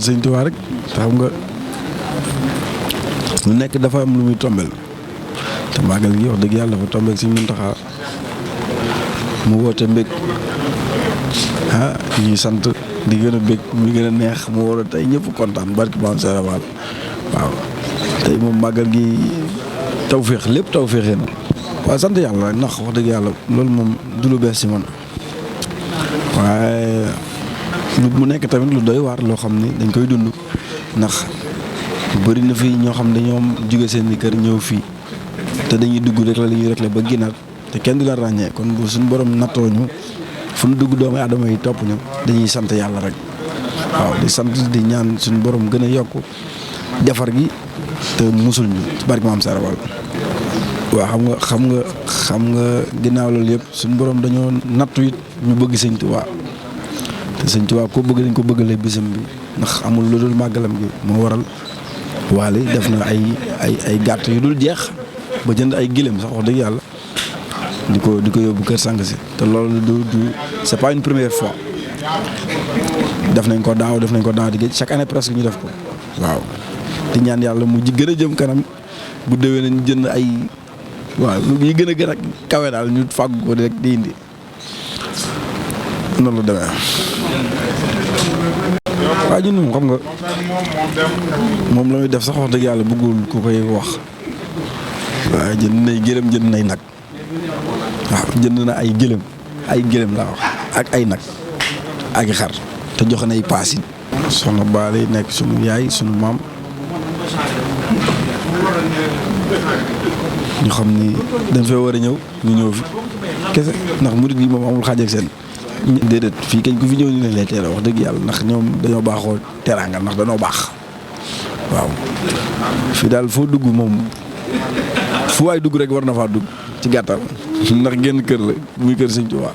sant sëñ Tuubaa rek xam nga lu nekk dafa am lu muy tombel te màggal gi wax dëgg yàlla dafa tombel si Muntaxa mu woote mbég ñuy sant di gën a bég muy gën a neex mu war a tey ñëpp kontaan barki Maam Seera Faal waaw tey moom màggal gi tawféex lépp tawféexee na waaw sant yàlla rek ndax wax dëgg yàlla loolu moom du lu bees si man waaye mu nekk tamit lu doy waar loo xam ni dañ koy dund ndax bëri na fi ñoo xam ne ñoom jóge seen i kër ñëw fii te dañuy dugg rek la li ñuy rek la ba ginnaat te kenn du la ràññee kon bu suñu borom nattoo ñu fu ñu dugg doomu aadama yi topp ñu dañuy sant yàlla rek waaw di sant di ñaan suñu borom gën a yokk defar gi te musul ñu ci barke Maam Seera Faal waaw xam nga ginnaaw loolu yëpp suñu borom dañoo nattu it ñu bëgg sëñ Tuubaa te sëñ Tuubaa ko bëgg dañ ko bëggalee bisam bi ndax amul lu dul màggalam gi moo waral waale def na ay gàtt yu dul jeex ba jënd ay gilem sax wax dëgg yàlla di ko yóbbu kër sang si te loolu du c'est pas une première fois def nañ ko daaw di géej chaque année presque ñu def ko waaw di ñaan yàlla mu gën a jëm kanam bu déwee nañ jënd ay waaw yi gën a kawe daal ñu fàggu ko rek di indi noonu la demee. waaw ñun moom xam nga moom la muy def sax wax dëgg yàlla bëggul ku koy wax waaye jënd nay gëlëm jënd nay nag waaw jënd na ay gëlëm laa wax ak ay nag ak xar te joxe nay paas yi. soxna Baale nekk sunu yaay sunu maam ñu xam ni dañ fee war a ñëw ñu ñëw fi kese ndax murid gi moom amul xaaj ak seen. déedéet fii kañ ku fi ñëw ñu leen lay teel wax dëgg yàlla ndax ñoom dañoo baaxoo teraanga ndax dañoo baax waaw fii daal foo dugg moom fu waay dugg rek war na faa dugg ci gàttal ndax génn kër la muy kër Sëñ Tuubaa